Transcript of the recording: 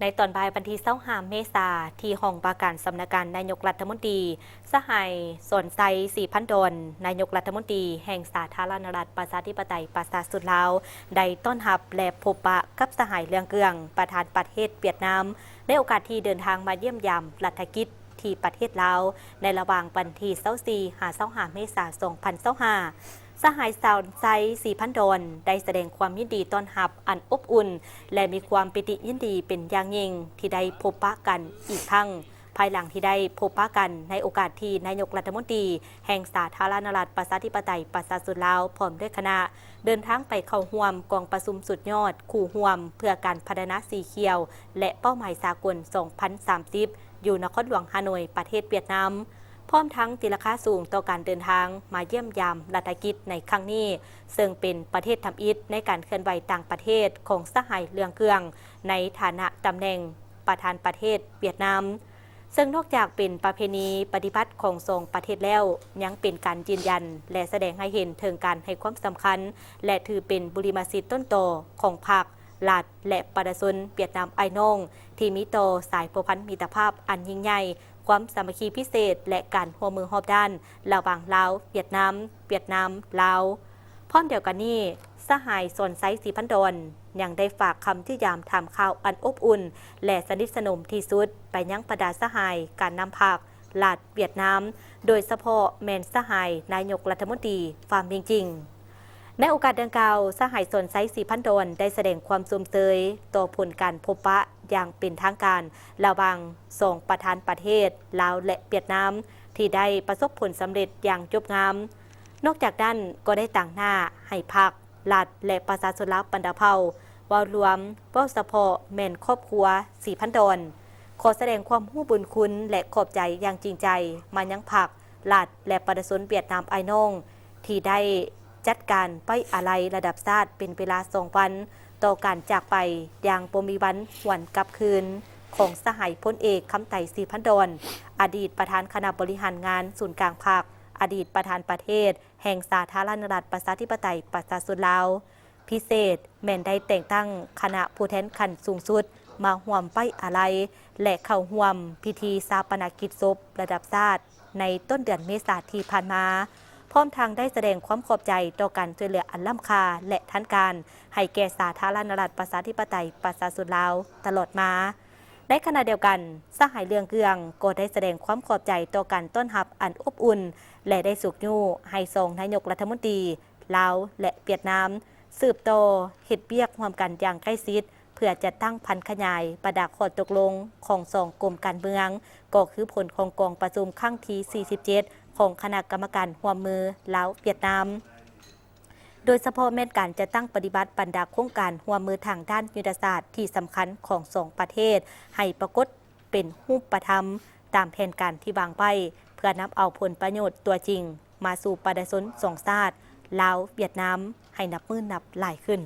ໃນຕອນບ່າຍວັນທີຊາວຫ້າເມສາ ທີ່ຫ້ອງວ່າການສຳນັກງານນາຍົກລັດຖະມົນຕີ, ສະຫາຍ ສອນໄຊ ສີພັນດອນ ນາຍົກລັດຖະມົນຕີແຫ່ງສາທາລະນະລັດປະຊາທິປະໄຕປະຊາຊົນລາວ ໄດ້ຕ້ອນຮັບ ແລະ ພົບປະກັບສະຫາຍ ເລື່ອງເກືອງ ປະທານປະເທດຫວຽດນາມ ໃນໂອກາດທີ່ເດີນທາງມາຢ້ຽມຢາມລັດຖະກິດທີ່ປະເທດລາວ ໃນລະຫວ່າງວັນທີຊາວສີ່ຫາຊາວຫ້າເມສາ ສອງພັນຊາວຫ້າ. ສະຫາຍ ສອນໄຊ ສີພັນດອນ ໄດ້ສະແດງຄວາມຍິນດີຕ້ອນຮັບອັນອົບອຸ່ນ ແລະ ມີຄວາມປີຕິຍິນດີເປັນຢ່າງຍິ່ງທີ່ໄດ້ພົບປະກັນອີກຄັ້ງ, ພາຍຫຼັງທີ່ໄດ້ພົບປະກັນໃນໂອກາດທີ່ນາຍົກລັດຖະມົນຕີແຫ່ງສາທາລະນະລັດປະຊາທິປະໄຕປະຊາຊົນລາວ ພ້ອມດ້ວຍຄະນະ ເດີນທາງໄປເຂົ້າຮ່ວມກອງປະຊຸມສຸດຍອດຄູ່ຮ່ວມເພື່ອການພັດທະນາສີຂຽວ ແລະ ເປົ້າໝາຍສາກົນ ສອງພັນສາມສິບ ຢູ່ນະຄອນຫຼວງຮ່າໂນ້ຍ ປະເທດຫວຽດນາມ. ພ້ອມທັງຕີລາຄາສູງຕໍ່ການເດີນທາງມາຢ້ຽມຢາມລັດຖະກິດໃນຄັ້ງນີ້, ເຊິ່ງເປັນປະເທດທຳອິດໃນການເຄື່ອນໄຫວຕ່າງປະເທດຂອງສະຫາຍ ເລື່ອງເກືອງ ໃນຖານະຕຳແໜ່ງປະທານປະເທດຫວຽດນາມ, ເຊິ່ງນອກຈາກເປັນປະເພນີປະຕິບັດຂອງສອງປະເທດແລ້ວ, ຍັງເປັນການຢືນຢັນ ແລະ ສະແດງໃຫ້ເຫັນເຖິງການໃຫ້ຄວາມສຳຄັນ ແລະ ຖືເປັນບຸລິມະສິດຕົ້ນຕໍຂອງພັກ, ລັດ ແລະ ປະຊາຊົນຫວຽດນາມອ້າຍນ້ອງ ທີ່ມີຕໍ່ສາຍພົວພັນມິດຕະພາບອັນຍິ່ງໃຫຍ່, ຄວາມສາມັກຄີພິເສດ ແລະ ການຮ່ວມມືຮອບດ້ານ ລະຫວ່າງລາວ-ຫວຽດນາມ, ຫວຽດນາມ-ລາວ. ພ້ອມດຽວກັນນີ້, ສະຫາຍ ສອນໄຊ ສີພັນດອນ ຍັງໄດ້ຝາກຄຳຢ້ຽມຢາມຖາມຂ່າວອັນອົບອຸ່ນ ແລະ ສະໜິດສະໜົມທີ່ສຸດໄປຍັງບັນດາສະຫາຍການນຳພັກ, ລັດຫວຽດນາມ, ໂດຍສະເພາະແມ່ນສະຫາຍນາຍົກລັດຖະມົນຕີ ຟາມ ມິງຈິງ. ໃນໂອກາດດັ່ງກ່າວ, ສະຫາຍ ສອນໄຊ ສີພັນດອນ ໄດ້ສະແດງຄວາມຊົມເຊີຍຕໍ່ຜົນການພົບປະຢ່າງເປັນທາງການ ລະຫວ່າງສອງປະທານປະເທດ ລາວ ແລະ ຫວຽດນາມ ທີ່ໄດ້ປະສົບຜົນສຳເລັດຢ່າງຈົບງາມ. ນອກຈາກນັ້ນ, ກໍໄດ້ຕາງໜ້າໃຫ້ພັກ, ລັດ ແລະ ປະຊາຊົນລາວບັນດາເຜົ່າ ເວົ້າລວມ, ເວົ້າສະເພາະແມ່ນຄອບຄົວ ສີພັນດອນ ຂໍສະແດງຄວາມຮູ້ບຸນຄຸນ ແລະ ຂອບໃຈຢ່າງຈິງໃຈມາຍັງພັກ, ລັດ ແລະ ປະຊາຊົນຫວຽດນາມອ້າຍນ້ອງ ທີ່ໄດ້ຈັດການໄວ້ອາໄລລະດັບຊາດເປັນເວລາສອງວັນ ຕໍ່ການຈາກໄປຢ່າງບໍ່ມີວັນຫວນກັບຄືນຂອງສະຫາຍພົນເອກ ຄຳໄຕ ສີພັນດອນ ອະດີດປະທານຄະນະບໍລິຫານງານສູນກາງພັກ, ອະດີດປະທານປະເທດແຫ່ງສາທາລະນະລັດປະຊາທິປະໄຕປະຊາຊົນລາວ. ພິເສດແມ່ນໄດ້ແຕ່ງຕັ້ງຄະນະຜູ້ແທນຂັ້ນສູງສຸດມາຮ່ວມໄວ້ອາໄລ ແລະ ເຂົ້າຮ່ວມພິທີຊາປະນະກິດສົບລະດັບຊາດໃນຕົ້ນເດືອນເມສາທີ່ຜ່ານມາ, ພ້ອມທັງໄດ້ສະແດງຄວາມຂອບໃຈຕໍ່ການຊ່ວຍເຫຼືອອັນລ້ຳຄ່າ ແລະ ທັນການ ໃຫ້ແກ່ສາທາລະນະລັດປະຊາທິປະໄຕປະຊາຊົນລາວຕະຫຼອດມາ. ໃນຂະນະດຽວກັນ, ສະຫາຍ ເລື່ອງເກືອງ ກໍໄດ້ສະແດງຄວາມຂອບໃຈຕໍ່ການຕ້ອນຮັບອັນອົບອຸ່ນ ແລະ ໄດ້ຊຸກຍູ້ໃຫ້ສອງນາຍົກລັດຖະມົນຕີ ລາວ ແລະ ຫວຽດນາມ ສືບຕໍ່ເຮັດວຽກຮ່ວມກັນຢ່າງໃກ້ຊິດ ເພື່ອຈັດຕັ້ງຜັນຂະຫຍາຍບັນດາຂໍ້ຕົກລົງຂອງສອງກົມການເມືອງ, ກໍຄືຜົນຂອງກອງປະຊຸມຄັ້ງທີສີ່ສິບເຈັດ ຂອງຄະນະກຳມະການຮ່ວມມືລາວ-ຫວຽດນາມ, ໂດຍສະເພາະແມ່ນການຈັດຕັ້ງປະຕິບັດບັນດາໂຄງການຮ່ວມມືທາງດ້ານຍຸດທະສາດທີ່ສຳຄັນຂອງສອງປະເທດ ໃຫ້ປາກົດເປັນຮູບປະທຳຕາມແຜນການທີ່ວາງໄວ້ ເພື່ອນຳເອົາຜົນປະໂຫຍດຕົວຈິງ ມາສູ່ປະຊາຊົນສອງຊາດ ລາວ-ຫວຽດນາມ ໃຫ້ນັບມື້ນັບຫຼາຍຂຶ້ນ.